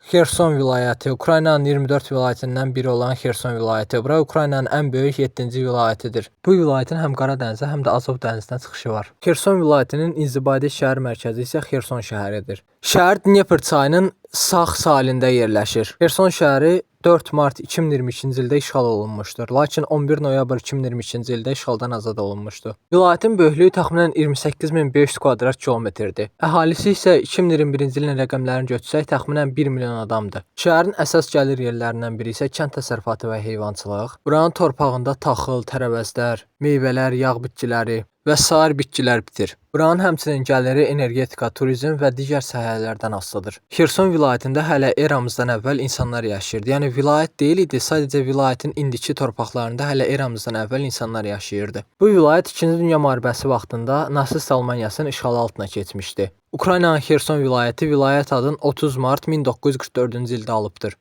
Xerson vilayəti Ukraynanın 24 vilayətindən biri olan Xerson vilayəti. Bura Ukraynanın ən böyük 7-ci vilayətidir. Bu vilayətin həm Qara dənizə, həm də Azov dənizinə çıxışı var. Xerson vilayətinin inzibati şəhər mərkəzi isə Xerson şəhəridir. Şəhər Dnepr çayının sağ sahilində yerləşir. Xerson şəhəri 4 mart 2022-ci ildə işğal olunmuşdur. Lakin 11 noyabr 2022-ci ildə işğaldan azad olunmuşdu. Vilayətin böyüklüyü təxminən 28500 kvadrat kilometrdir. Əhalisi isə 2021-ci ilin rəqəmlərini götürsək təxminən 1 milyon adamdır. Şəhərin əsas gəlir yerlərindən biri isə kənd təsərrüfatı və heyvançılıq. Buranın torpağında taxıl, tərəvəzlər, meyvələr, yağ bitkiləri və sair bitkilər bitir. Buranın həmçinin gəliri energetika, turizm və digər sahələrdən asılıdır. Xerson vilayətində hələ eramızdan əvvəl insanlar yaşayırdı. Yəni vilayət deyil idi, sadəcə vilayətin indiki torpaqlarında hələ eramızdan əvvəl insanlar yaşayırdı. Bu vilayət 2-ci Dünya müharibəsi vaxtında Nasist Almaniyasının işğalı altına keçmişdi. Ukraynanın Xerson vilayəti vilayət adını 30 mart 1944-cü ildə alıbdır.